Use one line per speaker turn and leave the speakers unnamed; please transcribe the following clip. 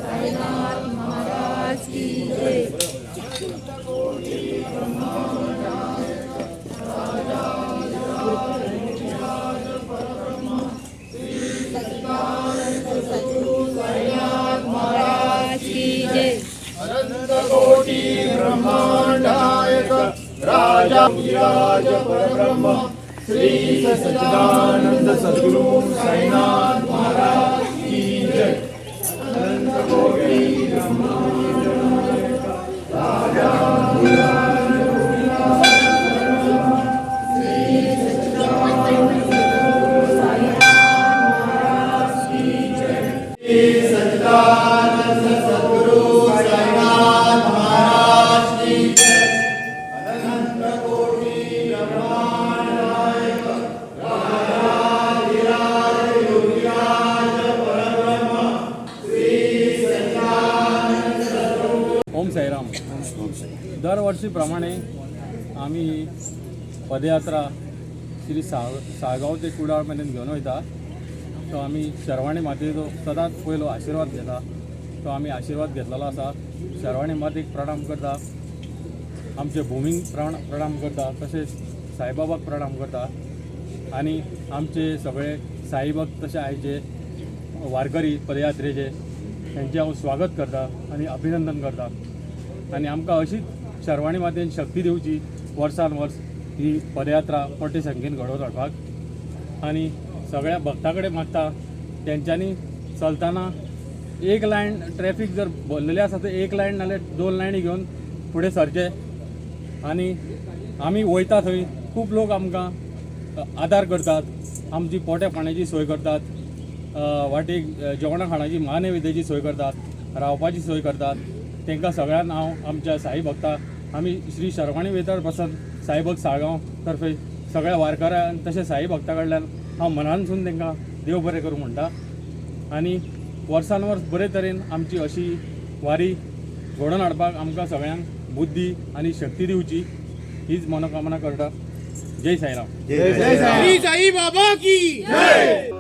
साईनाथ महाराज की जय. महाराज की जय.
कोटी ब्रह्मांडायक राजा राज परब्रह्म श्री सच्चिदानंद सद्गुरु साईनाथ महाराज की जय. अनंत कोटी ब्रह्मांडायक राजा सच्चिदानंद सद्गुरु साईनाथ महाराज की जय. अनंत कोटी ब्रह्मांड नायक राजाधिराज योगीराज परब्रह्म श्री सच्चिदानंद.
ओम साईराम. दरवर्षीप्रमाणे आमी पदयात्रा श्री साळगांव ते कुडाळ मेरेन घेवन वयता. तो आमी शर्वाणी मातेचो सदांच पयलो आशिर्वाद घेता. तो आमी आशिर्वाद घेतलेलो आसा. शर्वाणी मातेक प्रणाम करता, आमचे भुमीक प्रणाम करता, तशेंच साईबाबाक प्रणाम करता आनी आमचे सगळे साई भक्त तशे आयचे वारकरी पदयात्रेचे तेंचें हांव स्वागत करता आनी अभिनंदन करता. आनी आमकां अशीच शर्वाणी मातेन शक्ती दिवची वर्सान वर्स ही पदयात्रा मोठे संख्येन घडोवन हाडपाक. आनी सगळ्या भक्ता कडेन मागता, तेंच्यांनी चलतना एक लायन ट्रॅफीक जर भरलेली आसा तर एक लायन नाल्यार दोन लायनी घेवन फुडें सरचें. आनी आमी वयता थंय खूब लोक आमकां आदार करतात, आमची पोट्या पाण्याची सोय करतात, वाटेक जेवणा खाणाची महानैवेद्याची सोय करतात, रावपाची सोय करतात. तांकां सगळ्यांक हांव आमच्या साई भक्ता आमी श्री शर्वाणी वेताळ प्रसन्न साई भक्त साळगांव तर्फे सगळ्या वारकऱ्यां तशें साई भक्ता कडल्यान हांव मनानसून तांकां देव बरें करूं म्हणटा. आनी वर्सान वर्स बरे तरेन आमची अशी वारी घडोवन हाडपाक आमकां सगळ्यांक बुद्धी आनी शक्ती दिवची हीच मनोकामना करता. जय साईराम.
जय साई.
श्री साई बाबा की जय.